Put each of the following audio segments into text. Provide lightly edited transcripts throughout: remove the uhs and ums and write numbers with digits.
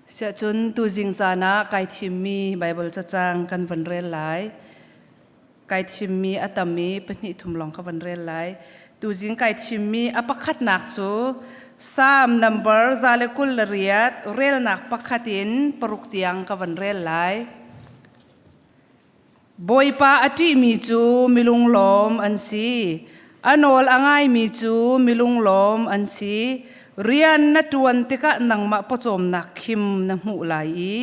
Siahcun tuzing caan ah kai thimmi Baibal cacang kan van rel lai. Kai thimmi a tam i pahnih thum lawng ka van rel lai. Tuzing kai thimmi a pakhatnak cu Psalm number 128 relnak pakhat in paruk tiang ka van rel lai. Bawipa a ṭihmi cu milunglawm an si. A nawl a ngaimi cu milunglawm an si. Rian na ṭuan tikah nangmah pawcawmnak khim na hmuh lai i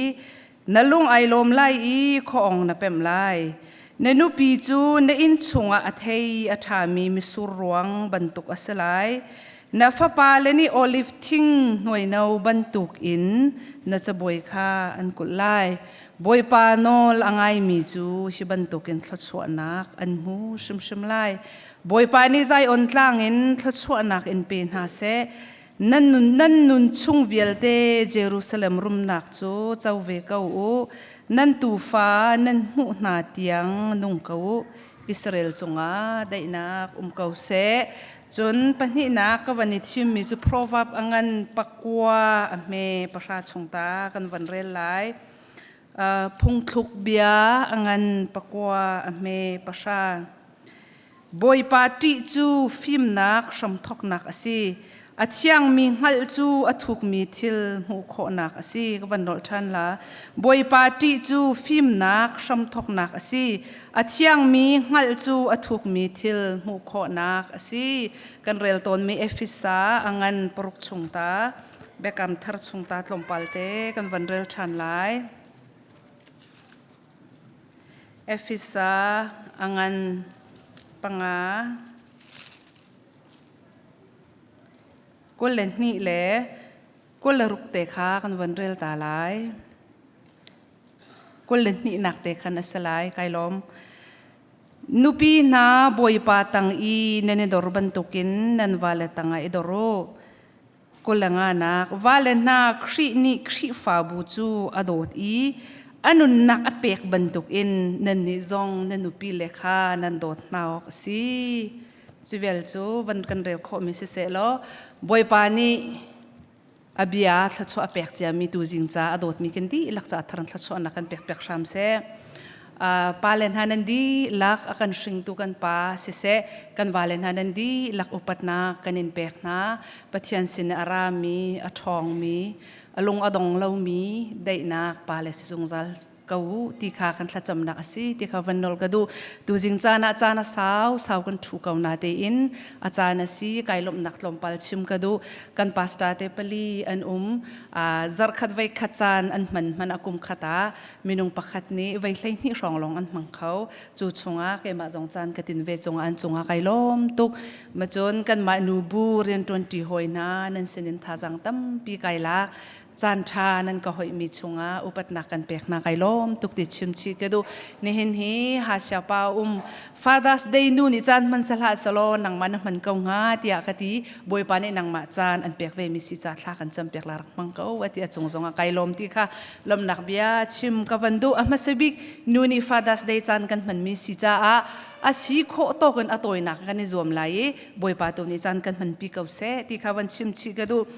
na lung ai lawm lai i khuaawng na pemh lai. Na nupi cu na inn chungah a thei a ṭhami mitsur ruang bantuk a si lai. Na fapale nih oliv thing hnuaino bantukin na cabuai kha an kulh lai. Bawipa nawl a ngaimi cu hi bantukin thluachuahnak an hmu hrimhrim lai. Bawipa nih Zion tlang in thluachuahnak in pe hna seh. Nan nun, nan nun chung vialte Jerusalem rumnak cu co ve ko u. Nan tufa nan hmuh hna tiang nung ko u. Israel cungah daihnak um ko seh. Cun pahnihnak ka van i thimmi cu Proverb a ngan pakua a hme pahra chung ta kan van rel lai. Phungthluk bia a ngan pakua a hme pahra. Bawipa ṭih cu fimnak hramthawknak a si. A thiangmi hngalh cu a thukmi thil hmuh khawhnak a si. Ka van nolh ṭhan la. Bawipa ṭih cu fimnak hramthawknak a si. A thiangmi hngalh cu a thukmi thil hmuh khawhnak a si. Kan rel tawnmi Efesa a ngan paruk chung ta, Biakam Thar chung ta tlawmpal te kan van rel ṭhan lai. Efesa a ngan panga 22 le 26 te kha kan van rel ta lai. 22 nak te khan a si lai. Kai lawm. Nupi hna Bawipa tang i nan i dor bantukin nan vale tangah i dor u. 25 nak vale hna Khrih nih Khrihfabu cu a dawt i a nunnak a pek bantukin nannih zong nan nupile kha nan dawt hna awk a si. Cu vial cu van kan rel khawhmi siseh law Bawipa nih a bia thluachuah a pek ciami tuzing ca a dawtmi kan dihlak ca thar thluachuahnak kan pek piak hram seh. Pa le hna nan dihlak a kan hringtu kan pa siseh kan vale hna nan dihlak upatnak kan in pek hna. Pathian sin a rami a ṭhawngmi a lung a dong lomi daihnak pa le si zungzal ko u ti kha kan thlacamnak a si ti kha van nawl ka duh. Tuzing caan ah caan a sau sau kan ṭhu ko na tein a caan a si kai lawmhnak tlawmpal chim ka duh. Kan pastor te pali an um zarkhat voi khat caan an hman hman a kum khat ah minung pakhat nih vei 12 hrawng lawng an hmang kho. Cu chungah keimah zong caan ka tin ve cungah an cungah kai lawm tuk. Macun kanmah nu bu rianṭuan ṭi hawi hna nan sinin thazaang tampi kai lak. Caan ṭha nan ka hoihmi chungah upatnak kan pek hna kai lawm tuk ti chim chih ka duh. Nihin hi Hasia pa um Father's Day nu nih caan hman sahlah selaw nangmah na hman ko hnga tiah ka ti. Bawipa nih nangmah caan an pek ve mi si ca thla kan cam piak la rak hmang ko ati a cung zongah kai lawm ti kha lawmnak bia chim ka van duh. A hmasa bik nu nih Father's Day caan kan hman mi si caah a si khawh tawk in a tawinak kan i zuam lai i Bawipa tu nih caan kan hmanpi ko seh ti kha van chim chih ka duh.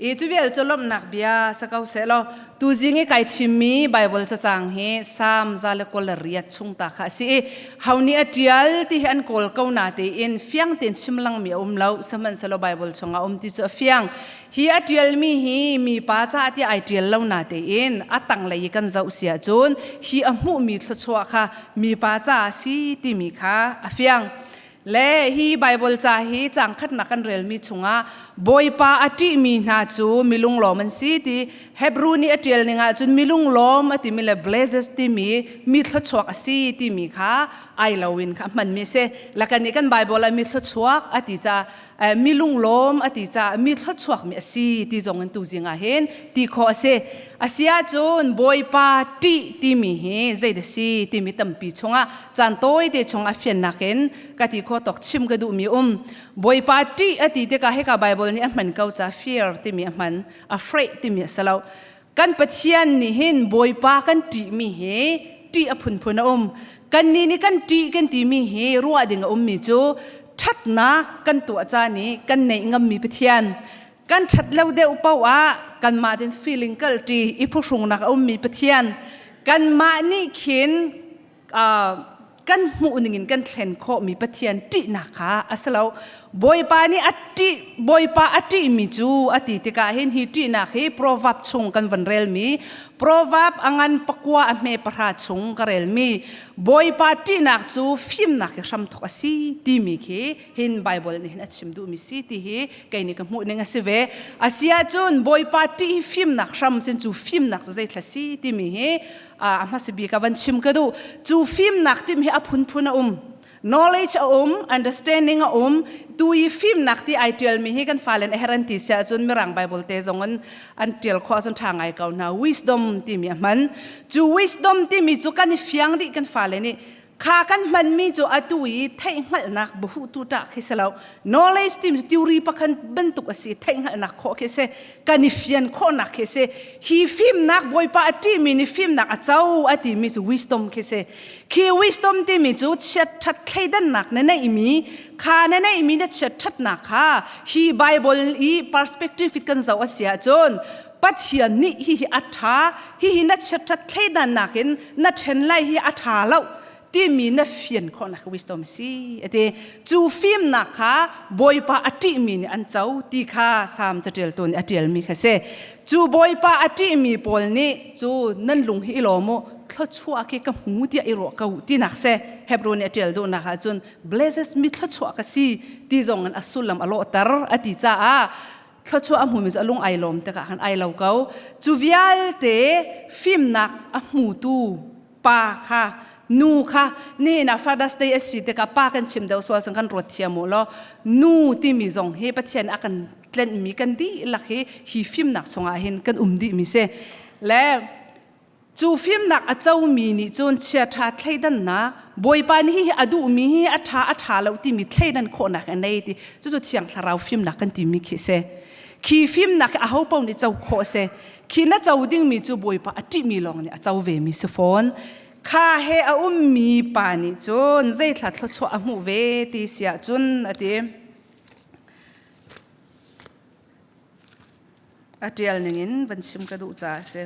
I cu vial cu lawmhnak bia sa ko seh law tuzing i kai thimmi Bible cacang hi Psalm 128 chung ta kha a si i ho nih a ṭial ti hi an kawl ko na tein fiang tein chim langmi a um lo. Sihmanhsehlaw Bible chungah a um ti cu a fiang. Hi a ṭialmi hi mipa caah tiah ai ṭial lo na tein a tanglei i kan zoh si ahcun hi a hmuhmi thluachuah kha mipa caah a si timi kha a fiang. Le hi Bible ca hi caang khatnak kan relmi chungah Bawipa a ṭihmi hna cu milunglawm an si ti Hebrew nih a ṭial ning ahcun milunglawm a timi le blesses timi mi thluachuak a si timi kha ai loin kha a hmanmi a si. Lakan nih kan Bible ah mi thluachuak a ti caah mi lunglawm a ti caah mi thluachuakmi a si ti zong in tuzing ah hin ti khawh a si. A si ahcun Bawipa ṭih timi hi zeidah si timi tampi chungah caan tawite chungah fiannak in ka ti khawh tawk chim ka duhmi um. Bawipa ṭih a ti tikah hika Bible nih a hman ko ca fear timi a hman, afraid timi a si lo. Kan Pathian nih hin Bawipa kan ṭihmi hi ṭih a phunphun a um. Kannih nih kan ṭih kan timi hi ruah ding a ummi cu ṭhatnak kan tuah caan i kan neih ngammi Pathian. Kan ṭhat lo deuh paoh ah kanmah tin feeling kalṭi i phuhrungnak a ummi Pathian kanmah nih khin kan hmuh ningin kan thlen khawhmi Pathian ṭihnak kha a si lo. Bawipa nih a ṭih Bawipa a ṭihmi cu a ti tikah hin hi ṭihnak hi Proverb chung kan van relmi Proverb a ngan pakua a hme pahra chung ka relmi Bawipa ṭihnak cu fimnak i hramthawk a si timi khi hin Bible nih hin a chim duhmi si ti hi kei nih ka hmuh ning a si ve. A si ahcun Bawipa ṭih hi fimnak hram sin cu fimnak cu zeithla si timi hi a hmasa bik ah van chim ka duh. Cu fimnak tim hi a phunphun a um. Knowledge a um, understanding a um. Tu i fimnak ti ai ṭialmi hi kan fale a her an ti si ahcun Mirang Bible te zong an an ṭial khawh ahcun ṭha ngai ko hna. Wisdom timi a hman. Cu wisdom timi cu kan i fiang dih kan fale nih kha kan hmanmi cu atu i theihhngalhnak bahuhtu ṭah khi si lo. Knowledge timi cu theory pakhat bantuk a si, theihhngalhnak khawh khi si, kan i fian khawhnak khi si. Hi fimnak Bawipa a ṭihmi nih fimnak a co a timi cu wisdom khi si. Khi wisdom timi cu chiatṭhat thleidannak na neihmi, kha na neihmi na chiatṭhatnak kha hi Bible i perspective in kan zoh a si ahcun Pathian nih hihi a ṭha, hihi na chiatṭhat thleidannak in na ṭhen lai hi a ṭha lo timi na fian khawhnak wisdom a si a ti. Cu fimnak kha Bawipa a ṭihmi nih an co ti kha Salm caṭialtu nih a ṭialmi kha si. Cu Bawipa a ṭihmi pawl nih cu nan lung hi i lawm u, thluachuah khi ka hmu tiah i ruah ko tinak si. Hebrew nih a ṭial duhnak ahcun blesses mi thluachuah ka si ti zong in a sullam a lawhter a ti caah thluachuah a hmumi cu a lung ai lawm tikah khan ai lo ko. Cu vialte fimnak a hmutu pa kha nu kha nihin ah Father's Day a si tikah pa kan chim deuh sual sang kan ruat thiam u law nu timi zong hi Pathian a kan tlenhmi kan dihlak hi hi fimnak chungah hin kan um dihmi si. Le Cu fimnak a comi nih cun chiaṭha thleidannak Bawipa nih hihi a duhmi hi a ṭha a ṭha lo timi thleidan khawhnak a nei ti cucu Thiang Thlarau fimnak kan timi khi a si. Khi fimnak hi aho paoh nih co khawh a si. Khi na co dingmi cu Bawipa a ṭihmi lawng nih a co vemi si fawn. Kha he a ummi pa nih cun zeithla thluachuah a hmuh ve ti si ahcun a ti. A ṭial ningin van chim ka duh caah a si.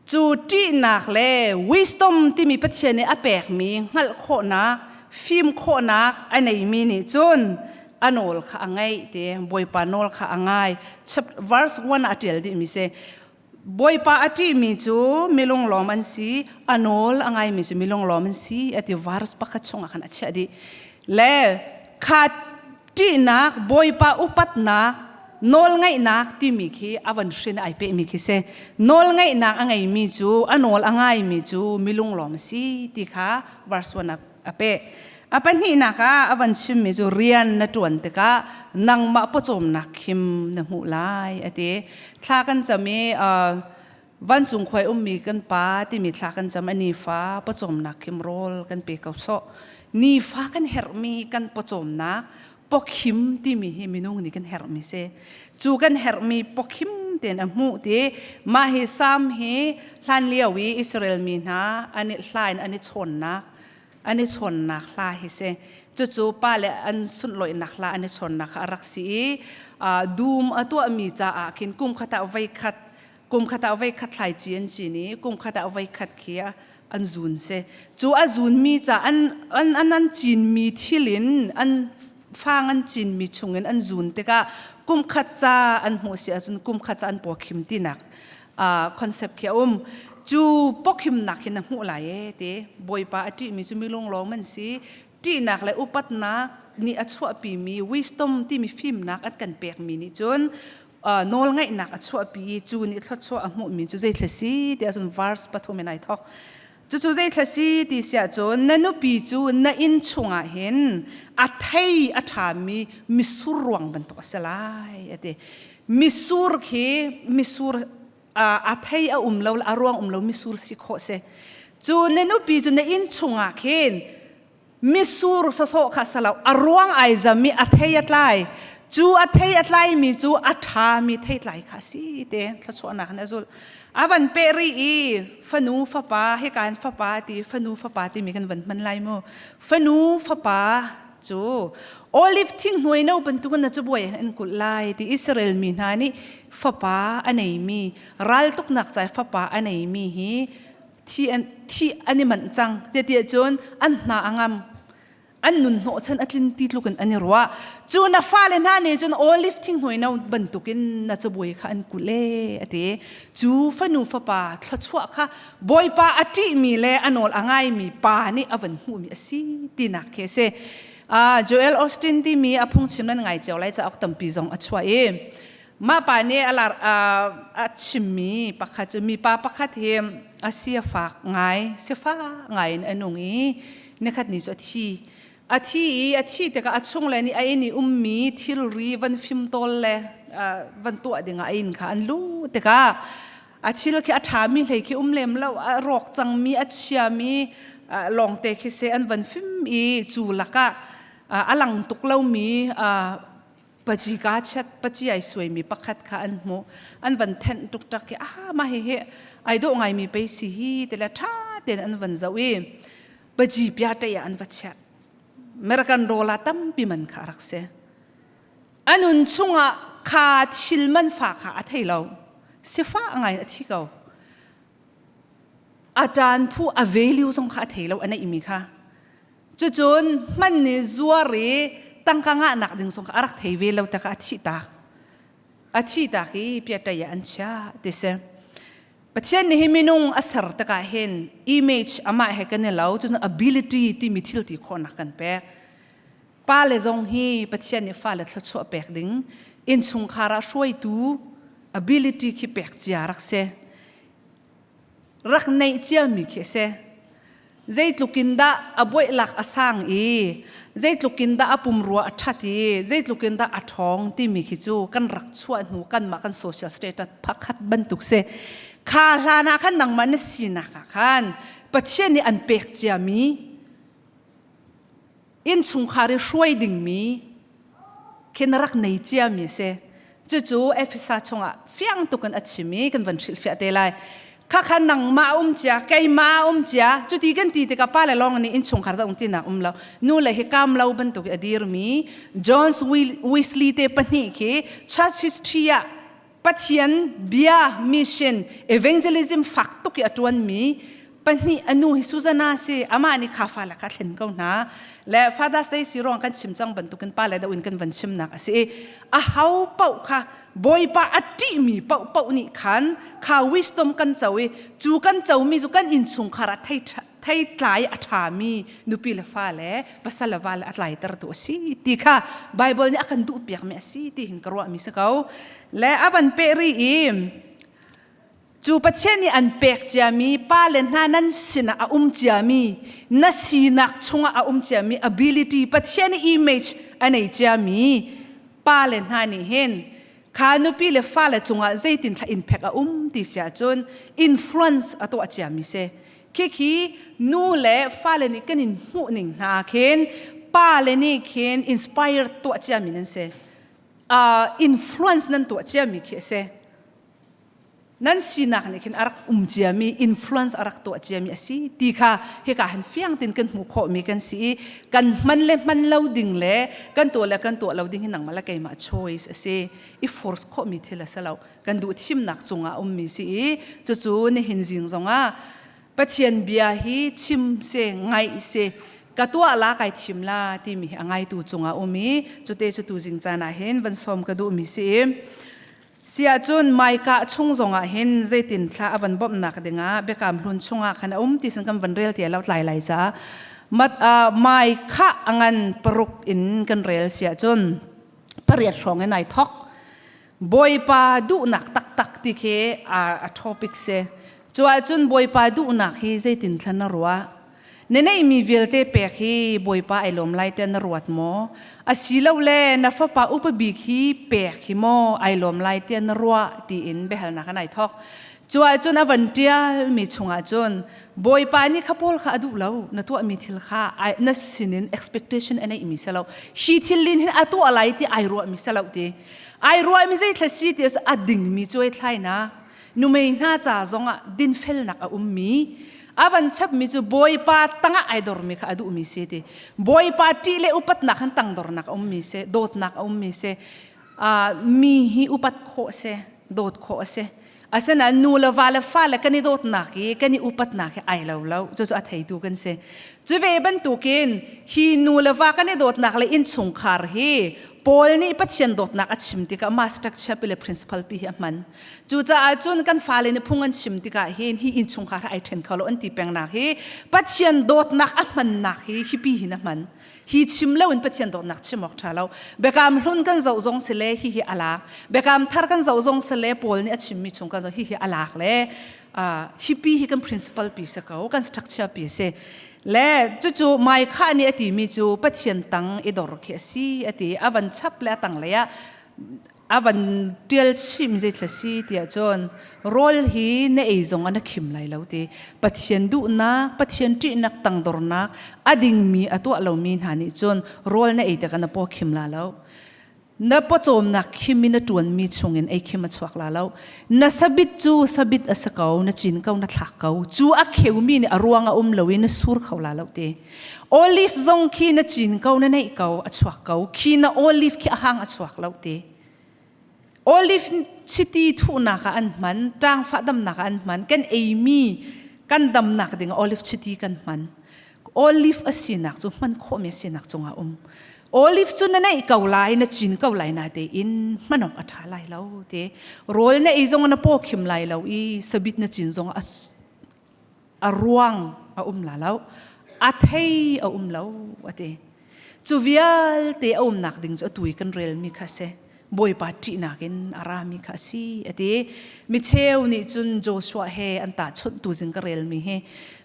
Cu ṭihnak le wisdom timi Pathian nih a pekmi hngalh khawhnak, fim khawhnak a neimi nih cun a nawl kha a ngaih ti Bawipa nawl kha a ngai. Verse 1 ah a ṭial dihmi si. Bawipa a ṭihmi cu milunglawm an si, a nawl a ngaimi cu milunglawm an si a ti verse pakhat chungah khan a chiah dih. Le kha ṭihnak, Bawipa upatnak, nawlngaihnak timi khi a van hrin ai pehmi khi si. Nawlngaihnak a ngeimi cu, a nawl a ngaimi cu milunglawm a si ti kha verse 1 ah a peh. A pahnihnak ah a van chimmi cu rian na ṭuan tikah nangmah pawcawmnak khim na hmuh lai a ti. Thla kan cam i vancung khuai ummi kan pa timi thla kan cam a nifa pawcawmnak khim rawl kan pe ko sawh. Nifa kan herhmi kan pawcawmnak pawkhim timi hi minung nih kan herhmi si. Cu kan herhmi pawkhim tein a hmuh ti mah hi Salm hi hlan lio i Israel mi hna an i hla in an i chawnnak an i chawnnak hla hi si. Cucu pa le an sunhlawihnak hla an i chawnnak kha a rak si i dum a tuahmi caah khin kum khat ah voikhat kum khat ah voikhat thlaici an cin i kum khat ah voikhat khi an zun si. Cu a zunmi ca an an an an cinmi thil in an fang an cinmi chungin an zun tikah kum khat ca an hmuh si ahcun kum khat ca an pawkhim tinak concept khi a um. Cu pawkhimnak hin na hmuh lai e ti Bawipa a ṭihmi cu mi lunglawm an si. Ṭihnak le upatnak nih a chuahpimi wisdom timi fimnak an kan pekmi nih cun nawlngaihnak a chuahpi i cu nih thluachuah a hmuhmi cu zeithla si ti ahcun verse pathum in ai thawk. Cucu zeithla si ti si ahcun na nupi cu na inn chungah hin a thei a ṭhami misur ruang bantuk a si lai a ti. Misur khi misur a thei a um lo a ruang um lo misur si khawh si. Cu na nupi cu na inn chungah khin misur sawsawh kha salo a ruang ai zam i a thei a tlai cu a thei a tlai mi cu a ṭha mi thei tlai kha si te thluachuahnak in a zul a van peh rih i fanu fapa hika in fapa ti fanu fapa timi kan van hman lai mu fanu fapa cu Olive thing hnuai no bantukin na cabuai an kulh lai ti Israel mi hna nih fapa a neimi raltuknak ca fapa a neimi hi thi an thi an i manh cang. Tiah cun an hna a ngam. An nun hnawhchan a tlin ti tluk in an i ruah. Cu na fale hna nih cun olive thing no bantukin na cabuai kha an kulh e a ti. Cu fanu fapa thluachuah kha Bawipa a ṭihmi le a nawl a ngaimi pa nih a van hmuhmi a si tinak khi a si. Joel Austin timi a phungchim nan ngai cio lai cauk tampi zong a chuah i mah pa nih a lar a chimmi pakhat cu mipa pakhat hi a si a fak ngai sifa ngai in a nung i nikhat ni cu a thi. A thi i a thi tikah a chung le nih a inn i ummi thilri van fimtawl le van tuah dingah a inn kha an luh tikah a thil khi a ṭhami hlei khi um lem lo, a rawk cangmi a chiami lawngte khi se an van fim i cu lakah a lang tuk lomi paci ka chat paci ai suaimi pakhat kha an hmuh. An van thenh tuk tak khi ah mah hi hi ai dawh ngaimi pei si hi ti le ṭha tein an van zoh i paci pia ṭei ah an va chiah. American dollar tampi man kha a rak si. A nun chungah kha thil man fa kha a thei lo, sifah ngai a thi ko. A ṭan phu a value zong kha a thei lo a neihmi kha. Cucun hman ni zuar i tangka ngahnak ding zong kha a rak thei ve lo tak a thih tak. A thi tak i piatai ah an chiah ti si. Pathian nih hi minung a ser takah hin image amah he kan i lo, cun ability timi thil ti khawhnak kan pek. Pa le zong hi Pathian nih fale thluachuah pek ding innchungkhar ah hruaitu ability khi pek cia rak si. Rak neih ciami khi a si. Zeitluk in dah a buailak a sang i zeitluk in dah a pumrua a ṭhat i zeitluk in dah a ṭhawng timi khi cu kan rak chuah hnu kanmah kan social status pakhat bantuk si. Kha hlan ah khan nangmah na sinak ah khan Pathian nih an pek ciami innchungkhar i hruai dingmi khi na rak nei ciami a si. Cucu Efesa chungah fiang tuk in a chim i kan van hrilhfiah te lai. Khakha nangmah um cia, keimah um cia, cuti kan ti tikah pa le lawng nih innchungkhar za um tinak um lo. Nu le hi kam lo bantuk i a dirmi John Wesley te pahnih khi church history ah Pathian bia mission evangelism fak tuk i a ṭuanmi pahnih anu hi Susanna si. Amah nih kha fa le kha thlen ko hna le Father's Day si ruang kan chim cang bantukin pa le do in kan van chimnak a si i a ho paoh kha Bawipa a ṭihmi paoh paoh nih khan kha wisdom kan co i cu kan comi cu kan innchungkhar ah thei theitlai a ṭhami nupi le fale, pasal le vale a tlaitertu a si ti kha Bible nih a kan duhpiakmi a si ti hin ka ruahmi si ko. Le a van peh rih i cu Pathian nih an pek ciami pa le hna nan sinah a um ciami na sinak chungah a um ciami ability, Pathian nih image a nei ciami pa le hna nih hin kha nupi le fale cungah zeitin thla impact a um ti si ahcun influence a tuah ciami si. Khikhi nu le fale nih kan in hmuh ning hna khin pa le nih khin inspire tuah ciami nan si, influence nan tuah ciami khi a si. Nan sinak nih khin a rak um ciami influence a rak tuah ciami a si ti kha hika hin fiang tin kan hmuh khawhmi kan si i kan hman le hman lo ding le kan tuah le kan tuah lo ding hi nangmah le keimah choice a si i force khawhmi thil a si lo. Kan duh thimnak cungah ummi si i cucu nihin zing zongah Pathian bia hi chim se ngaih se ka tuah la kai thim la timi hi a ngaitu cungah um i cute cu tu zing caan ah hin van sawm ka duhmi si i si ahcun Maika chung zongah hin zeitin thla a van bawmhnak dingah biakam hlun chungah khan a um ti sin kan van rel ti lo tlai lai ca mat mai kha angan paruk in kan rel si ahcun pariat hrawng in ai thok. Bawipa duhnak taktak ti khi a topic si. Cu ahcun Bawipa duhnak hi zeitin thla na ruah? Na neihmi vialte pek hi Bawipa ai lawm lai tiah na ruat maw? Asilole na fapa upa bik hi pek hi maw ai lawm lai tiah na ruah tiin biahalnak an ai thawk. Cu ahcun a van ṭialmi chungah cun Bawipa nih kha pawl kha a duh lo, na tuahmi thil kha na sinin expectation a neihmi si lo. Hi thil lin hin a tuah lai ti ai ruahmi si lo ti. Ai ruahmi zeithla si ti a dingmi cuai thlainak, numei hna ca zongah dinfelnak a ummi. Avan chap mi cu Bawipa tangah ai dor mi kha a duh mi si ti. Bawipa ṭih le upatnak han tangdornak a um mi si, dawtnak a um mi si. Mi hi upat khawh si, dawt khawh a si. Asinain nu le va le fale kan i dawtnak i kan i upatnak hi ai lo lo. Cucu a theitu kan si. Cu ve bantukin hi nu le va kan i dawtnak le innchungkhar hi Paul nih Pathian dawtnak a chim tikah master chiapi le principal pi hi a hman. Cucaah cun kan fale nih phung an chim tikah hin hi innchungkhar hi ai ṭhen kho lo an ti pengnak hi Pathian dawtnak a hmannak hi hipi hin a hman. Hi chim lo in Pathian dawtnak chim awk ṭha lo. Biakam hlun kan zoh zong si le hihi a lak. Biakam thar kan zoh zong si le Paul nih a chimmi chung kan zoh hihi a lak le hipi hi kan principal pi si ko, kan structure pi si. Le cucu Micah nih a timi cu Pathian tang i dor khi a si a ti. A van chap le a tanglei ah a van ṭial chim zeithla si tiah cun rawl hi na ei zong ah na khim lai lo ti. Pathian duhnak, Pathian ṭihnak tangdornak a dingmi a tuah lomi hna nih cun rawl na ei tikah na paw khim la lo. Na pawcawmnak khim in na ṭuanmi chungin ei khim a chuak la lo. Na sabit cu sabit a si ko, na cin ko, na thlak ko. Cu a kheumi nih a ruang a um lo i na sur kho la lo ti. Olive zong khi na cin ko, na neih ko, a chuak ko. Khi na olive khi a hang a chuak lo ti. Olive chiti thuhnak ah an hman, ṭangfah damnak ah an hman. Kan eimi kan damnak ding ah olive chiti kan hman. Olive a sinak cu hman khawhmi a sinak cungah um. Olive cu na neih ko lai, na cin ko lai na tein hman awk a ṭha lai lo te. Rawl na ei zong na paw khim lai lo i sabit na cin zong a ruang a um la lo. A thei a um lo a ti. Cu vialte a umnak ding cu atu i kan relmi kha a si. Bawipa ṭihnak in a rami kha a si a ti. Micheu nih cun Joshua he an tahchunh tu zing ka relmi hi.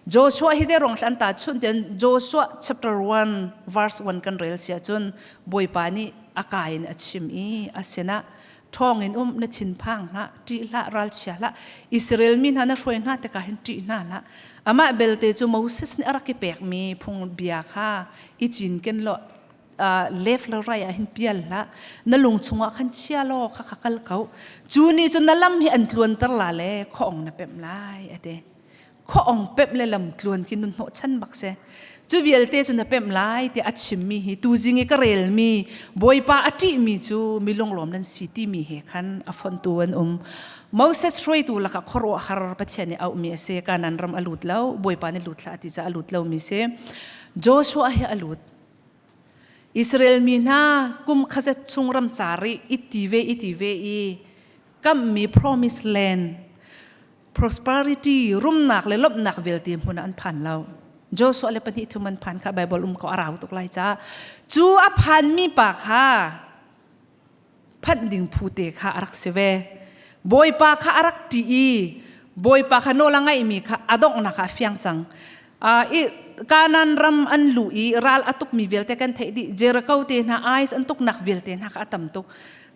Joshua hi zei an tahchunh tian Joshua chapter 1 verse 1 kan rel si ahcun Bawipa nih a ka in a chim i a sinah ṭhawng in um na thinphang hlah ṭih hlah ralchia hlah Israel mi hna na hruai hna tikah hin ṭih hna hlah amah belte cu Moses nih a rak i pekmi phung bia kha i cinken law left le right ah hin pial hlah na lung chungah khan chia law kha kha kal ko cu nih cun na lam hi an tluanter la le khuaong na pemh lai ate khuaong pemh le lam tluan khi nun hnawh chan bak se cu vialte cu na pemh lai ti a chimmi hi tuzing i ka relmi bawipa a ṭihmi cu mi lunglawm nan si timi he khan a fontu an um Moses hruaitu lakah khuaruahhar Pathian nih auhmi a si Kanaan ram a lut lo bawipa nih lut hlah ti ca a lut lomi si Joshua hi a lut Israel mi hna kum khazet chung ram cari iti ve iti ve i kammi promise land prosperity rumnak le lawmhnak vialte hmun ah an phan lo Joshua le pahnih thum an phan kha Bible um ko a rau tuk lai ca cu a phanmi pa kha phanh ding phu te kha a rak si ve Bawipa kha a rak ṭih i Bawipa kha nawl a ngaihmi kha a donghnak ah a fiang cang i Kanaan ram an luh i ral a tukmi vialte kan theih dih Jericho te hna Ais an tuknak vialte hna kha a tam tuk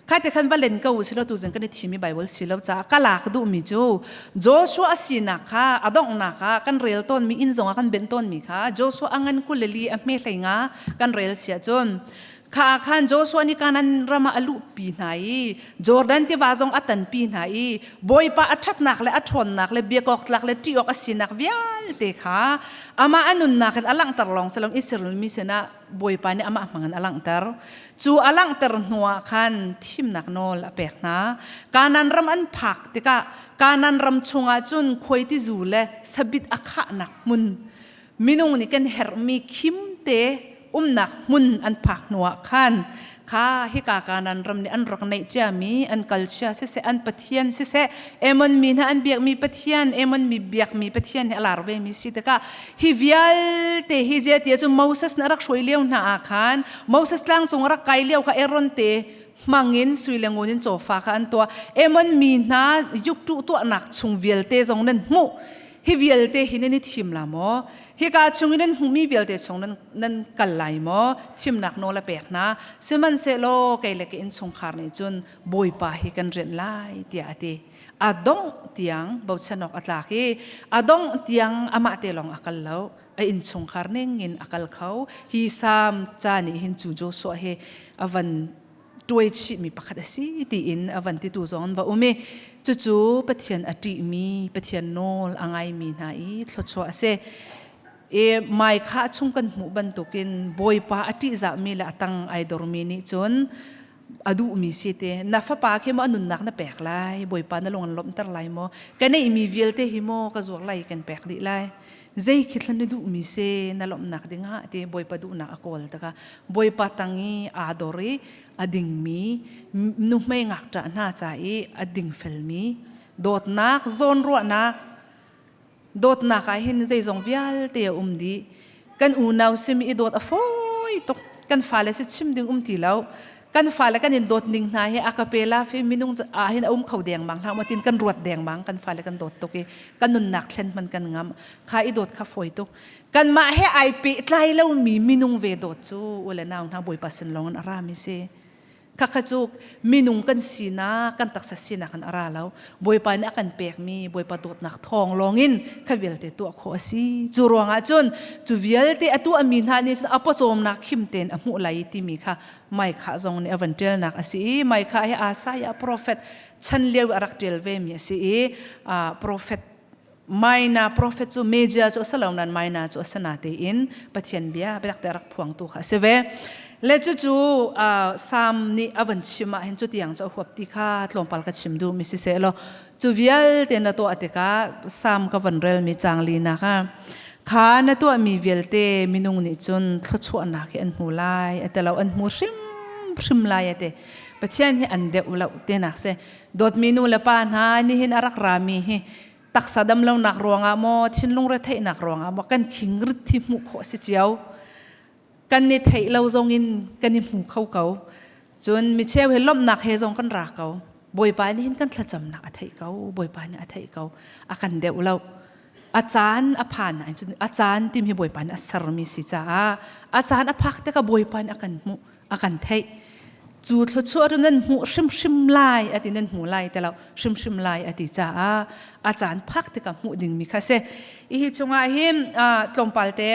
kha te khan va len ko silo tu zing kan i thimi Bible si lo caah ka lak duhmi cu Joshua a sinak kha a donghnak ah kan rel tawnmi inn zongah kan benh tawnmi kha Joshua a ngan 22 a hme 15 kan rel sia cun Kha ah khan Joshua nih Kanaan ram ah a luhpi hna i Jordan tiva zong a tanpi hna i Bawipa a ṭhatnak le a ṭhawnnak le biakawk tlak le ṭih awk a sinak vialte kha amah a nunnak in a langhter lawng si lo Israel mi sinah Bawipa nih amah hmangin a langhter. Cu a langhter hnuah khan thimnak nawl a pek hna. Kanaan ram an phak tikah Kanaan ram chungah cun khuaitizu le sabit a khahnak hmun minung nih kan herhmi khim te umnak hmun an phak hnuah khan kha hika Kanaan ram nih an rak neih ciami an kalchia siseh an pathian siseh Ammon mi hna an biakmi pathian Ammon mi biakmi pathian hi a lar vemi si tikah hi vialte hi zia tia cu Moses nih a rak hruai lio hna ah khan Moses tlang cung a rak kai lio kha Aaron te hmangin sui le ngun in cawfa kha an tuah Ammon mi hna yuktuh tuahnak chung vialte zong nan hmuh hi vialte hi nan i thim la maw hika chung in nan hmuhmi vialte chung nan, nan kal lai maw thimnak nawl a pek hna sihmanhsehlaw kei le ka innchungkhar nih cun bawipa hi kan rianh lai tiah a ti a dongh tiang bochan awk a tlak i a dongh tiang amah te lawng a kal lo a innchungkhar ning in a kal kho hi sam ca nih hin cu Joshua hi a van Tuai chihmi pakhat a si tiin a van titu zong an va um i cucu Pathian a ṭihmi, Pathian nawl a ngaimi hna i thluachuah a si. E mai kha chung kan hmuh bantukin Bawipa a ṭihzahmi le a tang ai dormi nih cun a duhmi si te na fapa khi maw a nunnak na pek lai Bawipa na lung an lawmhter lai maw ka neihmi vialte hi maw ka zuar lai kan pek dih lai zei khi thlan na duhmi se na lawmhnak dingah ti Bawipa duhnak a kawl taka Bawipa tang i aa dor i a dingmi nuhmei ngakṭah hna ca i a dingfelmi dawtnak zawnruahnak dawtnak ah hin zeizong vialte a um dih kan unau simi i dawt a fawi tuk kan fale si chim ding um ti lo kan fale kan in dawt ning hna hi a ka pe la fi minung ah hin a um kho dengmang hlah maw tin kan ruat dengmang kan fale kan dawt tuk i kan nunnak thlen hman kan ngam kha i dawt kha fawi tuk kanmah he ai pehtlai lomi minung ve dawt cu u le nau hna Bawipa sin lawng in a rami si Khakha cu minung kan sinak, kan taksa sinak in a ra lo. Bawipa nih a kan pekmi Bawipa dawtnak thawng lawngin kha vialte tuah khawh a si. Cu ruangah cun cu vialte a tuahmi hna nih cun a pawcawmnak him tein a hmuh lai timi kha Micah zong nih a van ṭialnak a si i Micah hi Isaiah prophet chan lio a rak ṭial vemi a si i prophet Maina prophet cu media cu a si lo nain Maina cu a si natein Pathian bia biatak te a rak phuangtu kha a si ve. Le cucu Salm nih a van chim ah hin cu tiang cu a huap ti kha tlawmpal ka chim duhmi si seh law cu vialte na tuah tikah Salm ka van relmi caang linak ah kha na tuahmi vialte minung nih cun thluachuahnak hi an hmu lai a ti lo an hmu hrimhrim lai a ti. Pathian hi an deuh lo tinak si. Dawtmi nu le pa hna nihin a rak rami hi taksa damlonak ruangah maw thinlung retheihnak ruangah maw kan khing rit thi hmuh khawh si cio kan ni theih lo zong in kan i hmu kho ko cun micheu he lawmhnak he zong kan ra ko Bawipa nih hin kan thlacamnak a theih ko Bawipa nih a theih ko a kan deuh lo a caan a phan ah cun a caan tim hi Bawipa nih a sermi si caah a caan a phak tikah Bawipa nih a kan hmuh a kan theih cu thluachuah cu nan hmuh hrimhrim lai a ti nan hmu lai ti lo hrimhrim lai a ti caah a caan phak tikah hmuh dingmi kha si hi chungah hin tlawmpal te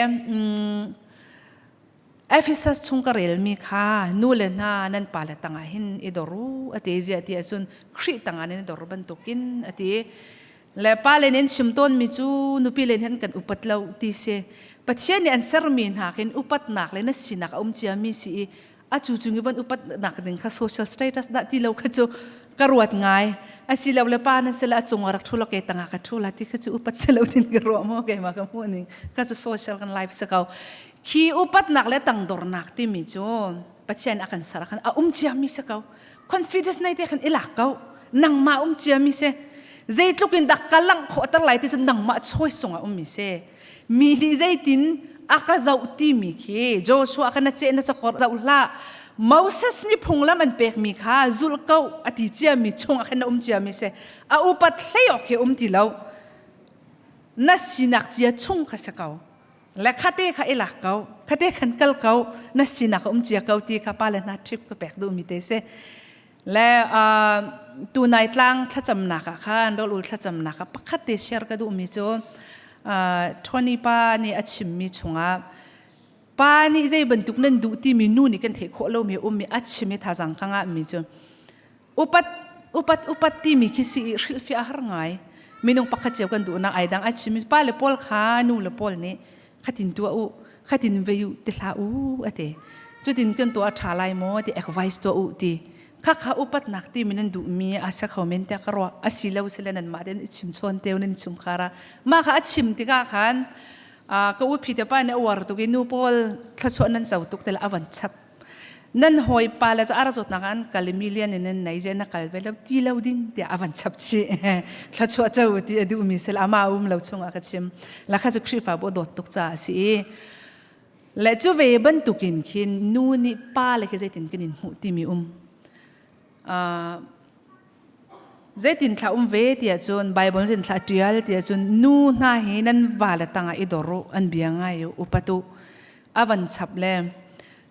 Ephesus chung ka relmi kha nu le hna nan pale tangah hin i dor u a ti ziah ti ahcun Khrih tangah nan i dor bantukin a ti Le pale nih an chim tawnmi cu nupi le nih an kan upat lo ti si. Pathian nih an sermi hna khin upatnak le na sinak a um ciami si i a cu cung i van upatnak ding kha social status dah ti lo kha cu ka ruat ngai. Asilo le pa nan sila a cung ah rak ṭhu lo ke tangah ka ṭhu la ti kha cu upat si lo tin ka ruah maw keimah ka hmuh ning kha cu social kan life si ko. Khi upatnak le tangdornak timi cu Pathian a kan ser khan a um ciami si ko. Confidence nei te khan i lak ko nangmah um ciami si zeitluk in dah ka langh khawh ter lai ti cu nangmah choice sungah ummi si mi nih zeitin a ka zoh timi khi Joshua kha na ceh na cakor zoh hlah Moses nih phunglam an pekmi kha zulh ko a ti ciami chungah khan na um ciami si a upat hlei awk khi um ti lo na sinak cia chung kha si ko Le khate kha i lak ko khate khan kal ko na sinak a um cia ko ti kha pa le hna trip ka pek duhmi te si le tunai tlang thlacamnak ah khan rawlul thlacamnak ah pakhat te share ka duhmi cu Tony pa nih a chimmi chungah pa nih zei bantuk nan duh timi nu nih kan theih khawh lomi ummi a chim i thazang ka ngahmi cu upat upat upat timi khi si i hrilhfiah a har ngai minung pakhat cio kan duhnak ai dang a chim pa le pawl kha nu le pawl nih khatin tuah u khatin vei u ti hlah u ate cutin kan tuah tha lai maw ti advice tuah u ti kha kha upatnak ti min an duhmi a sa kho men te ka ruah a si lo sile nan mah den i chim chawn teu nan chung khara mah kha a chim tikah khan ka u phi te pa nih a uar tuk i nu pawl thluachuah nan co tuk te le a van chap Nan hawipa le cu a ra zawtnak ah an kal i million in nan nei je na kal ve lo ti lo ding tiah a van chap chih. Thluachuah co ti a duhmi sel ama um lo chungah ka chim. La kha cu Khrihfabu a dawt tuk caah a si i le cu ve bantukin khin nu nih pa le khi zeitin kan in hmuh timi um. Zeitin thla um ve tiah cun Bible zin thla ṭial tiah cun nu hna hi nan vale tangah i dor u an bia ngai u upat u a van chap le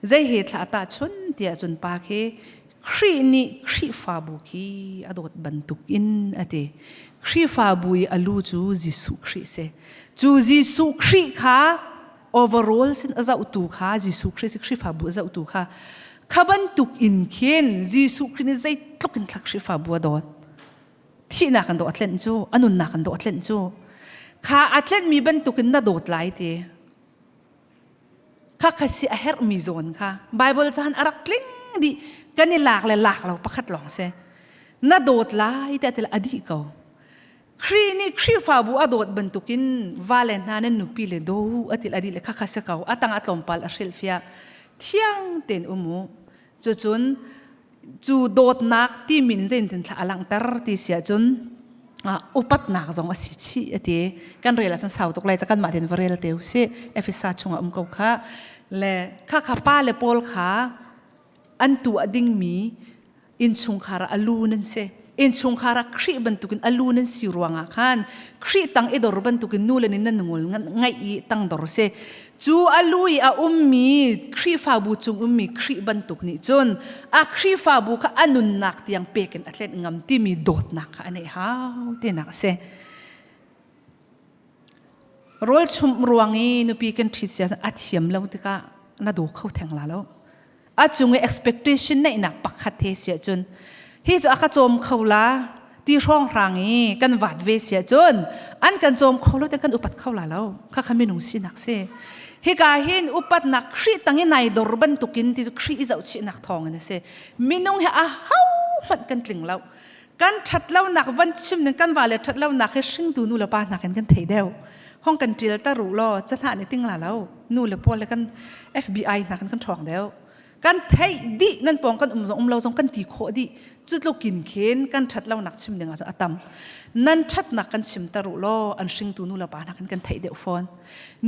zei he thla tah chun tiah cun pa khi Khrih nih Khrihfabu khi a dawt bantuk in a ti Khrihfabu i a lu cu Jesuh Khrih si cu Jesuh Khrih kha overall sin a zohtu kha Jesuh Khrih si Khrihfabu a zohtu kha. Kha bantuk in khin Jesuh Khrih nih zeitluk in thlak Khrihfabu a dawt. Thihnak an dawh a tlenh cu, a nunnak an dawh a tlenh cu. Kha a tlenhmi bantukin na dawt lai ti. Kha kha si a herhmi zawn kha Bible caan a rak tling dih kan i lak le lak lo pakhat lawng si. Na dawt lai ti a ti a dih ko. Khrih nih Khrihfabu a dawt bantukin vale hna nan nupi le daw a til a dih le khakha si ko a tang a tlawmpal a hrilhfiah thiang tein um u cucun cu dawtnak ti min zeitin thla a langhter ti si ahcun upatnak zong a si chih a ti kan rel ahcun sau tuk lai ca kanmah tein va rel te usih Efesa chungah um ko kha le khakha pa le pawl kha an tuah dingmi innchungkhar ah a lu nan si innchungkhar ah Khrih bantukin a lu nan si ruangah khan Khrih tang i dor bantukin nu le nih nan ngul ngaih i tangdor si cu a lu i a ummi Khrihfabu cung ummi Khrih bantuk nih cun a Khrihfabu kha a nunnak tiang pekin a tlenh ngam timi dawtnak kha a neih hau tinak a si rawl chumh ruang i nupi kan ṭhit sia a thiam lo tikah na daw kho theng la lo a cung i expectation neihnak pakhat he si ahcun hi cu a ka cawm kho la ti hrawng hrang i kan vat ve si ahcun an kan cawm kho lo te kan upat kho la lo kha kha minung sinak si hika hin upatnak Khrih tang i nai dor bantukin ti cu Khrih i zohchihnak thawng in a si minung hi a ho hmanh kan tling lo kan ṭhat lonak van chim ning kan vale ṭhat lonak hi hringtu nu le pa hna kan kan thei deuh hong kan ṭial ta ru law cahnah nih ting la lo nu le pawl le kan FBI hna kan kan ṭhawng deuh kan theih dih nan pawng kan um zong um lo zong kan ti khawh dih cu tlukin khin kan ṭhat lonak chim ding ahcun a tam nan ṭhatnak kan chim ta ru law an hringtu nu le pa hna kan kan theih deuh fawn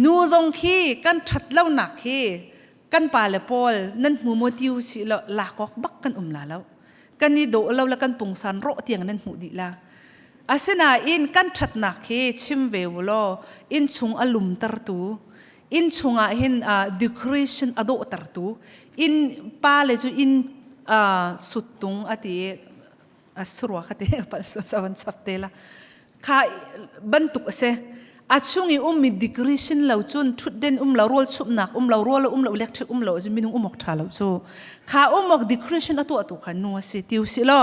nu zong khi kan ṭhat lonak khi kan pa le pawl nan hmu maw tiu si lo lakawk bak kan um la lo kan i dawh lo le kan pungsan rawh tiang nan hmuh dih la asinain kan ṭhatnak hi chim ve u law innchung a lumtertu innchung ah hin decoration a dawhtertu inn pa le cu inn suttung a ti a surua kha te pal savan chap te la kha bantuk a si a chung i ummi decoration lo cun thutden um lo rawl chumhnak um lo rawl um lo electric um lo cu minung umok tha lo cu kha umok decoration a tuah tu kha nu a si tiu si lo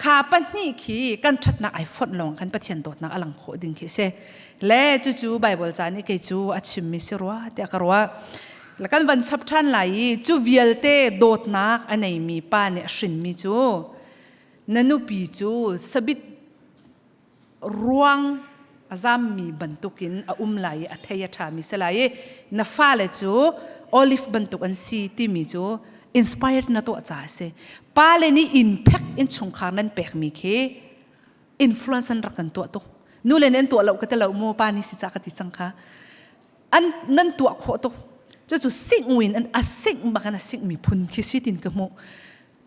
kha pahnih khi kan thatnak ai fonh lawng khan Pathian dawtnak a lang khawh ding khi si le cucu Bible ca nih kei cu a chimmi si rua tiah ka ruah la kan van chap ṭhan lai i cu vialte dawtnak a neimi pa nih a hrinmi cu na nupi cu sabit ruang a zammi bantukin a um lai i a thei a ṭhami si lai i na fale cu olive bantuk an si timi cu inspired na tuah caah a si. Pale nih impact innchungkhar nan pekmi khi influence an rak kan tuah tuk. Nule nih an tuah lo ka ti lo mu pa nih si ca ka ti cang kha. An nan tuah khawh tuk. Cucu sing win an a sing bak an a sing mi phun khi si tin ka hmuh.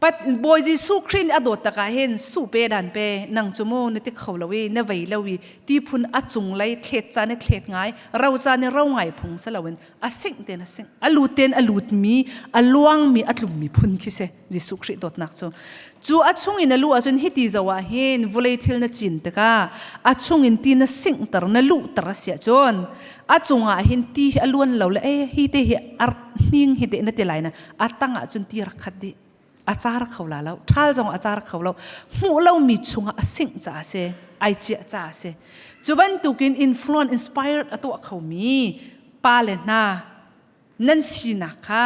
Pat Bawi Jesuh Khrih nih a dawt tak ah hin su pe dan pe nang cu mu na ti kho lo i na vei lo i ti phun a cung lei thlet ca ne thlet ngai ro ca ne ro ngai phung si loin a singh ten a singh a lut ten a lut mi a luang mi a tlum mi phun khi si Jesuh Khrih dawtnak cu cu a chung in a lu ahcun hiti zo ah hin vulei thil na cin tikah a chung in ti na singhter na luhter a si ahcun a cungah hin ti hi a luan lo le e hi te hi ar hning hi te na ti lai na a tang ahcun ti rak khat dih a car kho la lo ṭhal zong a car kho lo hmuh lomi chungah a singh caah si ai ciah caah si cu bantukin influence inspired a tuah khomi pa le hna nan sinak kha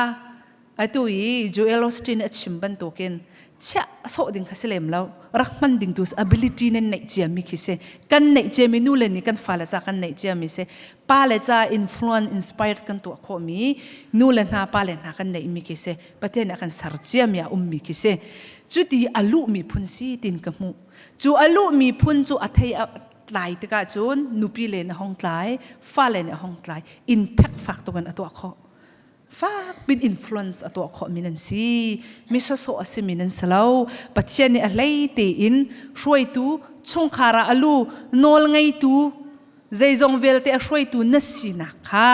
atu i Joel Osteen a chim bantukin chiah sawh ding kha si lem lo rak hman ding tu ability nan neih ciami khi si kan neih ciami nu le nih kan fale ca kan neih ciami si pa le ca influence inspired kan tuah khawhmi nu le hna pa le hna kan neihmi khi si Pathian nih a kan ser ciami a ummi khi si cuti a luhmi phun si tin ka hmuh cu a luhmi phun cu a thei a tlai tikah cun nupi le na hong tlai fale nih a hong tlai impact fak tukin a tuah khawh fak pin influence a tuah khawh mi nan si mi sawsawh a simi nan si lo Pathian nih a hlei tein hruaitu chungkhar ah a lu nawl ngeitu zeizong vialte a hruaitu na sinak kha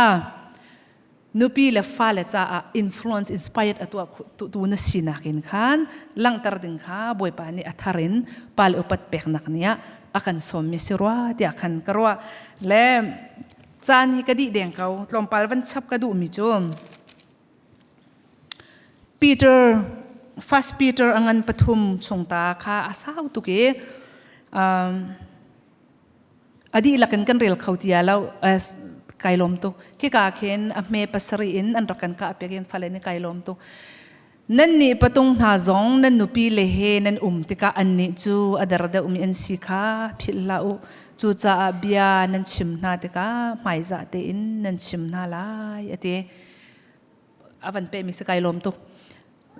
nupi le fale caah influence inspired a tuah tu na sinak in khan langhter ding kha Bawipa nih a thar in pale upat peknak ni ah a kan sawmmi si rua tiah khan ka ruah le caan hi ka dih deng ko tlawmpal van chap ka duhmi cu. Peter First Peter a ngan pathum chung ta kha a sau tuk i a dihlak in kan rel kho tia lo kai lawm tuk. Khika khin a hme pasarih in an rak kan kah piak in fale nih kai lawm tuk. Nan nih patung hna zong nan nupi le he nan um tikah annih cu a der deuhmi an si kha philh hlah u. Cucaah bia nan chim hna tikah hmaizah tein nan chim hna lai, a ti. A van pehmi si kai lawm tuk.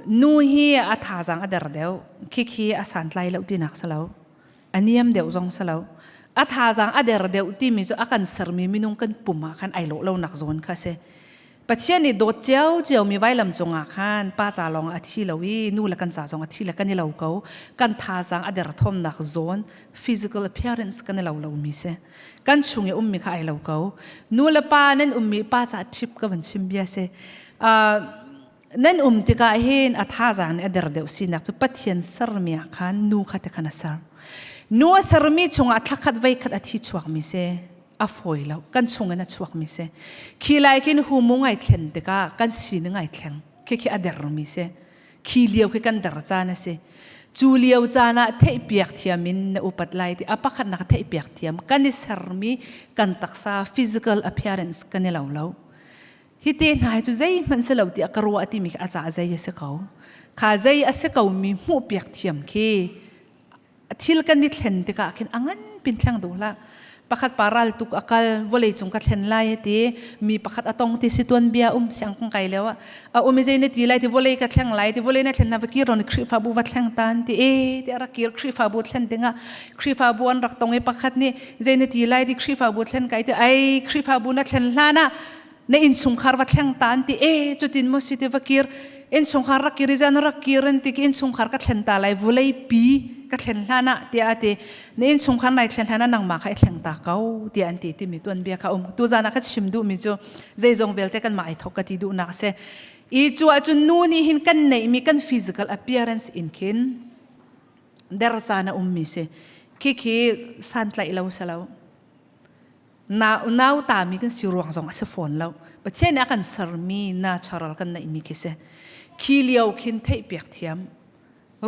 Nu hi a thazaang a der deuh, khikhi a santlai lo tinak si lo. A niam deuh zong si lo. A thazaang a der deuh timi cu a kan sermi minung kan pum ah khan ai lawh lonak zawn kha a si. Pathian nih dawt ciocio mi vailam cungah khan pa ca lawng a thi lo i nu le kan ca zong a thi le kan i lo ko. Kan thazaang a derthawmnak zawn physical appearance kan i lo lomi si. Kan chung i ummi kha ai lo ko. Nu le pa nan ummi pa ca trip ka van chim bia si. Nan um tikah hin a thazaang nih a der deuh sinak cu Pathian sermi ah khan nu kha te khan a ser. Nu a sermi chungah thlakhat veikhat a thi chuakmi si. A fawi lo. Kan chung in a chuakmi si. Khi lai khin humu ngai thlen tikah kan sining ai thleng. Khi khi a dermi si. Khi lio khi kan der caan a si. Cu lio caan ah theihpiak thiam in na upat lai ti a pakhatnak theihpiak thiam kan i sermi kan taksa physical appearance kan i lo lo. Hi te hna hi cu zeihmanh si lo tiah ka ruah timi khi a ca zei a si ko. Kha zei a si ko mi hmuhpiak thiam khi thil kan i thlen tikah khin a ngan pin thleng duh hlah. Pakhat pa ral tuk a kal vawlei cung ka thlen lai ti mi pakhat a tong ti si tuan bia um siang kan kai leo a um i zei na ti lai ti vawlei ka thleng lai ti vawlei na thlen na va kir ron Khrihfabu va thleng tan ti e ti a rak kir Khrihfabu thlen dingah Khrihfabu an rak tong i pakhat nih zei na ti lai ti Khrihfabu thlen kai ti ai Khrihfabu na thlen hlan ah na innchungkhar va thleng ta an ti e cutin mo si ti va kir innchungkhar rak kir i zan rak kir an ti ki innchungkhar ka thlen ta lai vulei pi ka thlen hlan ah tiah a ti na innchungkhar nai thlen hlan ah nangmah kha i thleng ta ko tiah an ti timi tuan bia kha um tu zan ah ka chim duh mi cu zeizong vialte kan mah ai thok ka ti duhnak a si i cu ahcun nu nih hin kan neihmi kan physical appearance in khin der caan a ummi si khi khi santlaih lo si lo Na unau tami kan si ruang zong a si fawn lo. Pathian nih a kan sermi natural kan neihmi khi si. Khi lio khin theihpiak thiam,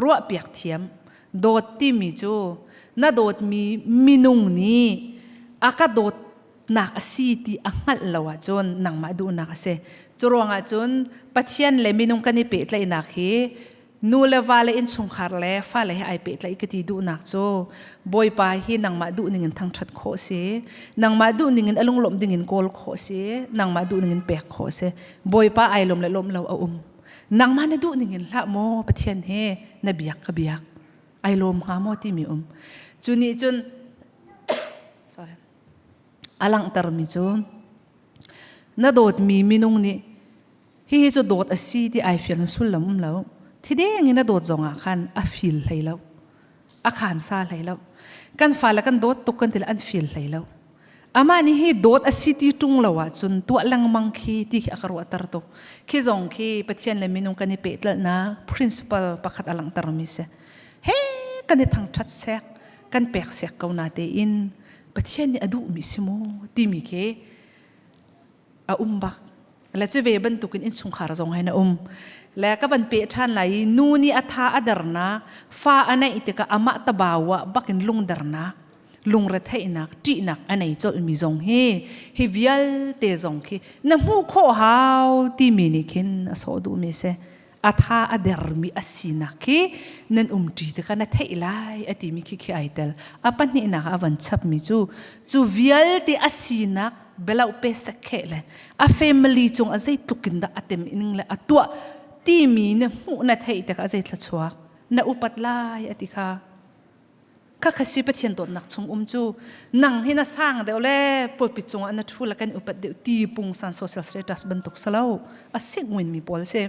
ruahpiak thiam, dawt timi cu na dawtmi minung nih a ka dawtnak a si ti a hngalh lo ahcun nangmah duhnak a si. Cu ruangah cun Pathian le minung kan i pehtlaihnak hi Nu le va le innchungkhar le fale he ai pehtlaih ka ti duhnak cu Bawipa hi nangmah duh ning in thangṭhat khawh si, nangmah duh ning in a lunglawmh ding in kawl khawh si, nangmah duh ning in pek khawh si. Bawipa ai lawm le lawm lo a um. Nangmah na duh ning in hlah maw Pathian he na biak ka biak. Ai lawm hnga maw timi um. Cu nih cun sorry a langhtermi cu na dawtmi minung nih Hihi cu dawt a si ti ai fial sullam um lo. Thideng in a dawt zongah khan a feel hlei lo. A khan sa hlei lo. Kan fale kan dawt tuk kan ti le an feel hlei lo. Amah nih hi dawt a si ti ṭung lo ahcun tuah lengmang khi ti khi a ka ruahter tuk. Khi zong khi Pathian le minung kan i pehtlaihnak principle pakhat a langhtermi si. He kan i thangṭhat sek, kan pek sek ko na tein Pathian nih a duhmi si maw timi khi a um bak le cu ve bantukin innchungkhar zong hin a um le ka van pe ṭhan lai i nu nih a tha a dernak fa a neih tikah amah tabau ah bakin lungdernak lungretheihnak ṭihnak a nei colhmi zong hi hi vialte zong khi na hmuh khawh hau timi nih khin a sawh duhmi si a tha a dermi a sinak khi nan umṭi tikah na theih lai a timi khi khi ai tel a pahnihnak ah a van chapmi cu cu vialte a sinak beloh pe sek le a family cung a zeitluk in dah a tem ning le a tuah timi na hmuh na theih tikah a zeithla chuak na upat lai a ti kha Khakha si Pathian dawtnak chung um cu nang hi na sang deuh le pulpit cungah na thu le kan upat deuh ti pungsan social status bantuk salo a singwin mi pawl si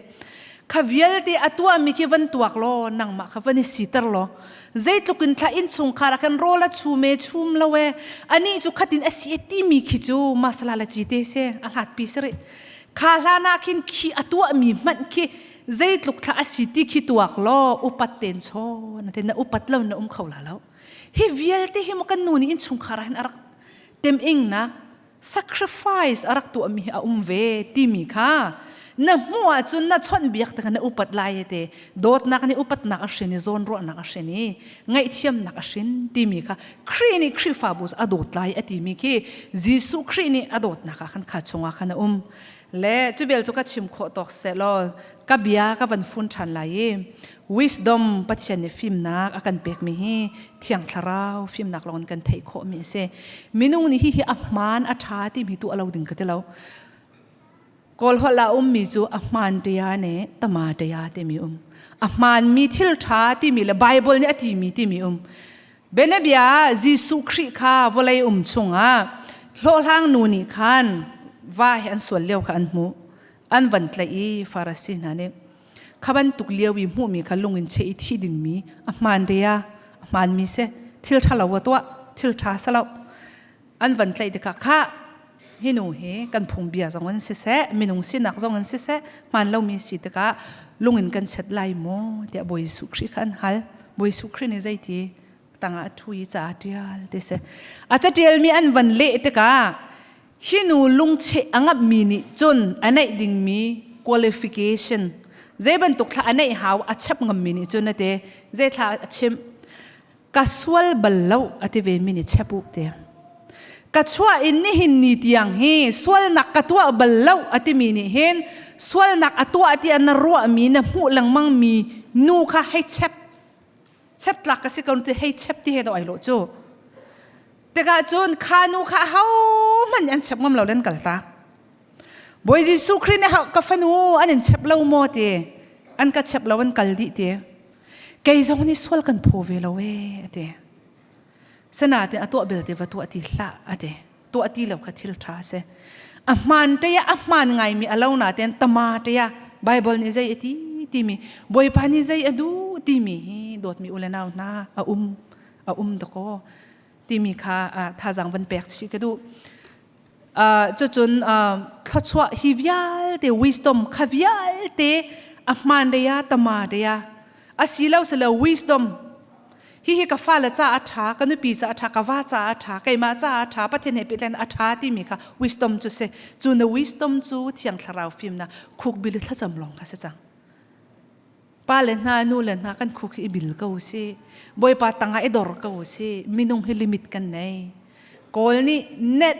kha vialte a tuahmi khi van tuak law nangmah kha van i siter law zeitluk in thla in chungkhar ah khan rawl a chum e chum lo e ani cu khatin a si e timi khi cu masala la ci te se a hlat pi sari kha hlan ah khin khi a tuahmi hmanh khi zeitluk thla a si ti khi tuak law upat ten chaw na te na upat lo na um kho la lo hi vialte hi mo kan nu nih innchungkhar ah hin a rak tem ing nak sacrifice a rak tuahmi hi a um ve timi kha. Na hmuh ahcun na chawnh biak te kha na upat lai te. Dawtnak nih upatnak a hrin i zawnruahnak a hrin i ngaihthiamnak a hrin timi kha Khrih nih Khrihfabu cu a dawt lai a timi khi Jesuh Khrih nih a dawtnak ah khan kha chungah khan a um. Le cu vial cu ka chim khawh tawk seh law ka bia ka van fun ṭhan lai i wisdom Pathian nih fimnak a kan pekmi hi Thiang Thlarau fimnak lawng in kan theih khawhmi a si. Minung nih hihi a hmaan a ṭha timi tu a lo ding ka ti lo. Kawl holh ah ummi cu a hmaan ṭia ne tama ṭia timi um. A hmaanmi thil ṭha timi le Bible nih a timi timi um. Bianabia Jesuh Khrih kha vawlei um chungah hlawhhlang nu nih khan va he an sual lio kha an hmuh. An van tlaih i Farasi hna nih kha bantuk lio i hmuhmi kha lung in cheh i thi dingmi a hmaan ria a hmaanmi si thil ṭha lo a tuah thil ṭha si lo an van tlaih tikah kha hi nu hi kan phungbia zong in siseh minung sinak zong in siseh hmaan lomi si tikah lung in kan chet lai maw tiah Bawi Jesuh Khrih kha an hal. Bawi Jesuh Khrih nih zeiti tangah a ṭhu i ca a ṭial ti si. A caṭialmi an van leh tikah hi nu lungcheh a ngamhmi nih cun a neih dingmi qualification zei bantuk thla a neih hau a chep ngammi nih cun a ti zei thla a chimh ka sual bal lo a ti ve mi nih chep u ti ka chuah in nihin ni tiang hi sualnak ka tuah bal lo a timi nih hin sualnak a tuah ti na ruahmi na hmuh lengmang mi nu kha hei chep chep tlak ka si ko ti hei chep ti he do ai lo cu tikah cun kha nu kha ho hmanh an chep ngam lo len kal tak Bawi Jesuh Khrih nih ka fanu an in chep lo maw ti an ka chep lo an kal dih ti kei zong nih sual kan phaw ve lo e ati sanatin a tuah belte va tuah ti hlah ati tuah ti lo kha thil tha si a hmaan te a hmaan ngaimi a lo na ten tama te Bible nih zei ati timi Bawipa nih zei a duh timi hi dawtmi u le nau hna a um a um dakaw timi kha thazang van pek chih ka duh cucun thluachuah hi vialte wisdom kha vialte a hmaan dei tama dei asi lo silo wisdom hi hi ka fale ca a ṭha ka nupi ca a ṭha ka va ca a ṭha keimah ca a ṭha Pathian he pehtlain a ṭha timi kha wisdom cu si cu na wisdom cu thiang thlarau fimnak khukbil thlacam lawng kha si cang pa le hna nu le hna kan khuk hi i bil ko si bawipa tangah i dor ko si minung hi limit kan nei kawl nih net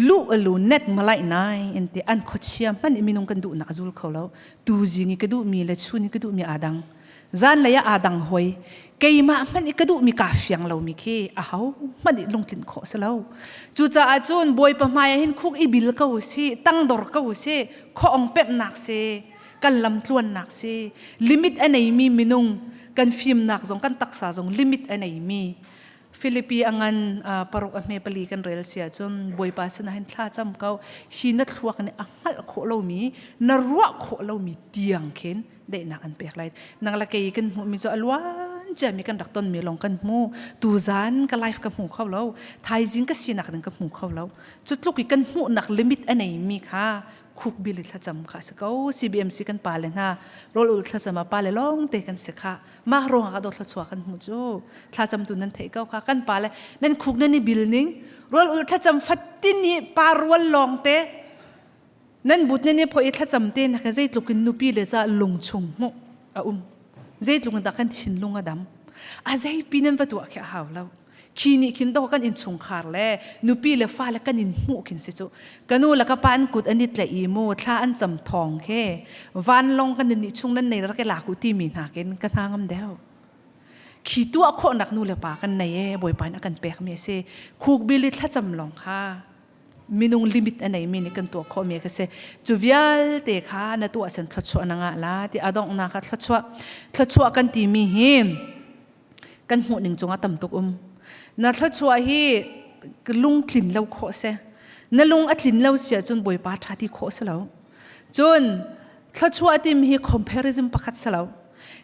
lu alu net malai nai in ti an khuachia hman i minung kan duhnak a zul kho lo tu zing i ka duh mi le chun i ka duh mi aa dang zan lei ah aa dang hoi keimah hmanh i ka duh mi ka fiang lo mi khi a ho hmanh i lungtlin khawh si lo cucaah cun bawipa hmai ah hin khuk i bil ko si tangdor ko si khuaong pemhnak si kan lamtluannak si limit a neimi minung kan fimnak zong kan taksa zong limit a neimi Philippi a ngan paruk a hme pali kan rel sia cun Bawipa sinah hin thla cam ko hi na thluak nih a hngalh khawh lomi na ruah khawh lomi tiang khin daihnak an pek lai nang la kei kan hmuhmi cu a luan ciami kan rak tonmi lawng kan hmu tuzan ka life ka hmu kho lo thaizing ka sinak ding ka hmu kho lo cu tluk i kan hmuhnak limit a neimi kha khukbil i thlacam kha a si ko CBMC kan pale hna rawl ul thlacam ah pale lawng te kan si kha mah ruangah ka dawt thluachuah kan hmuh cu thlacam tu nan theih ko kha kan pale nan khuk nan i bil ning rawl ul thlacam fatin i pa rual lawng te nan but nan i pho i thlacam te na ka zeitluk in nupi le ca lung chung hmuh a um zeitluk in dah kan thinlung a dam a zeipi nan va tuah khi a hau lo Khi nih khin dawh kan innchungkhar le nupi le fale kan in hmuh khin si cu ka nu le ka pa an kut an i tlaih i mu thla an cam thawng he vanlawng kan nih chung nan nei rak i lak u timi hna kin ka hna ngam deuh khi tuah khawhnak nu le pa kan nei e bawipa in a kan pek mi a si khukbil i thlacam lawng kha minung limit a neimi nih kan tuah khawhmi ka si cu vialte kha na tuah sen thluachuah na ngah la ti a donghnak ah thluachuah thluachuah kan timi hi kan hmuh ning cungah tam tuk um na thluachuah hi lungtlin lo khawh si na lung a tlin lo si ahcun bawipa ṭha ti khawh si lo cun thluachuah tim hi comparison pakhat si lo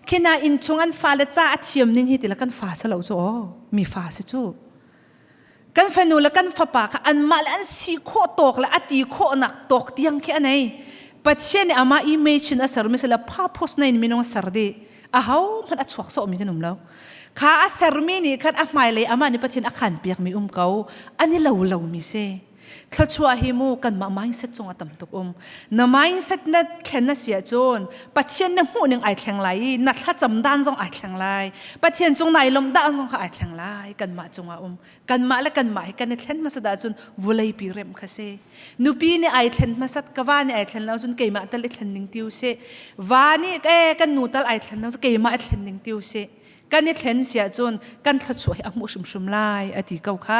khina inn chung an fale ca a thiam ning hi tila kan fa si lo cu aw mi fa si cu kan fanu le kan fapa kha anmah le an si khawh tawk le a ti khawhnak tawk tiang khi a nei Pathian nih amah image in a sermi sila purpose nei in minung a ser dih a ho hmanh a chuak sawhmi kan um lo kha a sermi nih khan a hmailei amah nih Pathian a khan piakmi um ko an i lo lomi si. Thluachuah hi mu kanmah mindset cung a tam tuk um. Na mindset na thlen na si ahcun Pathian na hmuh ning ai thleng lai i na thlacam dan zong ai thleng lai. Pathian cung nai lawmh dan zong kha ai thleng lai. Kanmah cungah um. Kanmah le kanmah hi kan i thlen hmasa dah cun vulei pi remh kha si. Nupi nih ai thlen hmasat ka va nih ai thlen lo cun keimah tal i thlen ning tiu si. Va nih eh kan nu tal ai thlen lo cun keimah i thlen ning tiu si. Kan i thlen si ahcun kan thluachuah hi a hmuh hrimhrim lai a ti ko kha.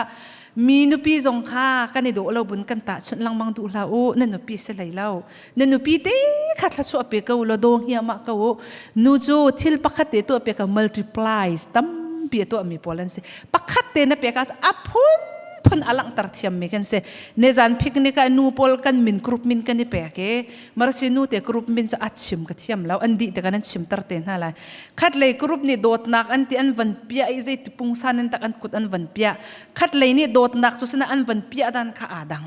Mi nupi zong kha kan i dawh lo bun kan tahchunh lengmang duh hlah u. Na nupi si hlei lo. Na nupi te kha thluachuah pe ko law daw hniahmah ko u. Nu cu thil pakhat te tuah pe ka multiplies tampi a tuahmi pawl an si. Pakhat te na pek ah a phun phun a langhter thiammi kan si. Nizan picnic ah nu pawl kan min group min kan i pek i marasi nu te group min cu a chim ka thiam lo. An dih tikah nan chimter te hna lai. Khatlei group nih dawtnak an ti an van piah i zeiti pungsan in tak an kut an van piah. Khatlei nih dawtnak cu sina an van piah dan kha aa dang.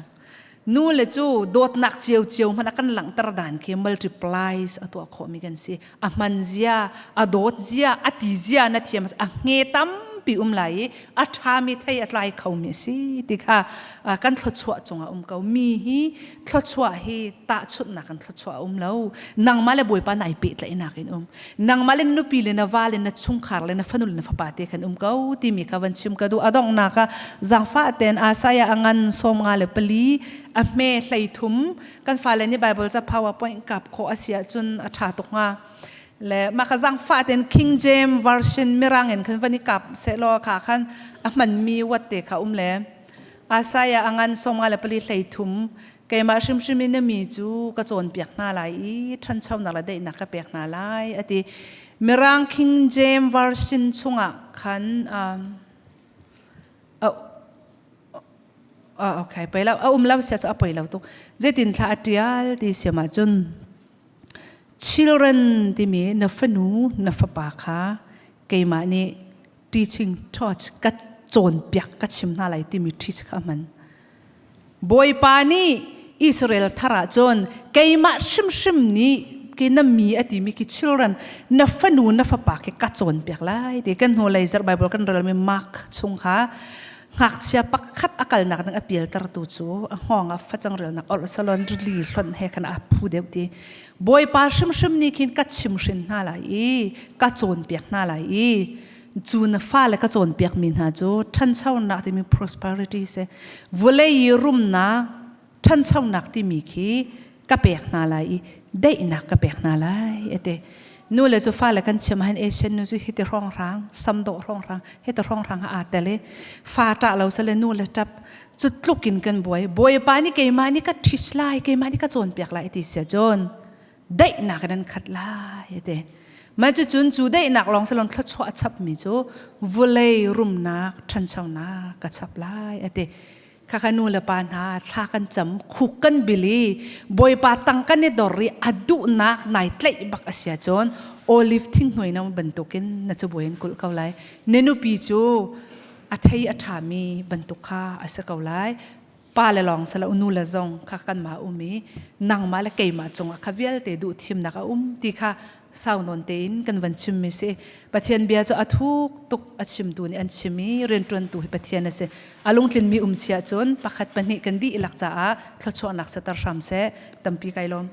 Nu le cu dawtnak ciocio hmanh a kan langhter dan khi multiplies a tuah khawhmi kan si. A hman zia, a dawt zia, a ti zia na thiam a hnge tampi um lai i a ṭhami thei a tlai khomi a si ti kha kan thluachuah cungah um ko. Mi hi thluachuah hi tahchunhnak in thluachuah a um lo. Nangmah le Bawipa nai pehtlaihnak in um. Nangmah le nupi le na va le na chungkhar le na fanu le na fapa te khan um ko timi kha van chim ka duh. A donghnak ah zaangfah tein Isaiah a ngan 54 a hme 33 kan fale nih Bible ca PowerPoint kap khawh a si ahcun a ṭha tuk hnga. Le mah kha zaangfah tein King James version mirang in khan van i kap sehlaw kha khan a hmanmi wat te kha um le Isaiah a ngan 54 33 keimah hrimhrim in na mi cu ka cawnpiak hna lai i ṭhanchonak le daihnak ka pek hna lai a ti. Mirang King James Version chungah khan okay pei lo a um lo sia cu a poi lo tuk zeitin thla a ṭial ti siam ahcun children timi na fanu na fapa kha keimah nih teaching torch ka cawnpiak ka chim hna lai timi teach kha a hman Bawipa nih Israel thar ah cun keimah hrimhrim nih ki na mi a timi ki children na fanu na fapa khi ka cawnpiak lai ti kan hnu lei zarh Bible kan relmi Mark chung kha ngakchia pakhat a kalnak ding a pialtertu cu a hngawng ah facang relnak orh salon rili hlonh he khan a phu deuh ti Bawipa hrimhrim nih khin ka chimhrin hna lai i ka cawnpiak hna lai i cu na fale ka cawnpiakmi hna cu ṭhanchonak timi prosperity si vawlei i rumnak ṭhanchonak timi khi ka pek hna lai i daihnak ka pek hna lai ate nu le cu fale kan chim ahhin Asian nu cu hiti hrawnghrang sam dawh hrawnghrang hiti hrawnghrang aa tel i fa ṭah lo sale nu le ṭap cu tluk in kan buai bawipa nih keimah nih ka ṭhit lai keimah nih ka cawnpiak lai ti sia cun daihnak in an khat lai ate mah cucun cu daihnak lawng salon thluachuah a chapmi cu vulei rumnak ṭhanchonak ka chap lai ate khakha nu le pa hna thla kan cam khuk kan bili bawipa tang kan i dor i a duhnak nai tlaih bak a sia cun olive thing hnuai na bantukin na cu buai in kulh ko lai na nupi cu a thei a ṭhami bantuk kha a si ko lai pa le lawng sala nu le zong kha kanmah um i nangmah le keimah cungah kha vialte duh thimnak a um ti kha sau nawn tein kan van chimmi si. Pathian bia cu a thuk tuk a chimtu nih an chim i rianṭuantu hi Pathian a si. A lungtlinmi um si ahcun pakhat pahnih kan dihlak caah thluachuahnak sater hram seh. Tampi kai lawm.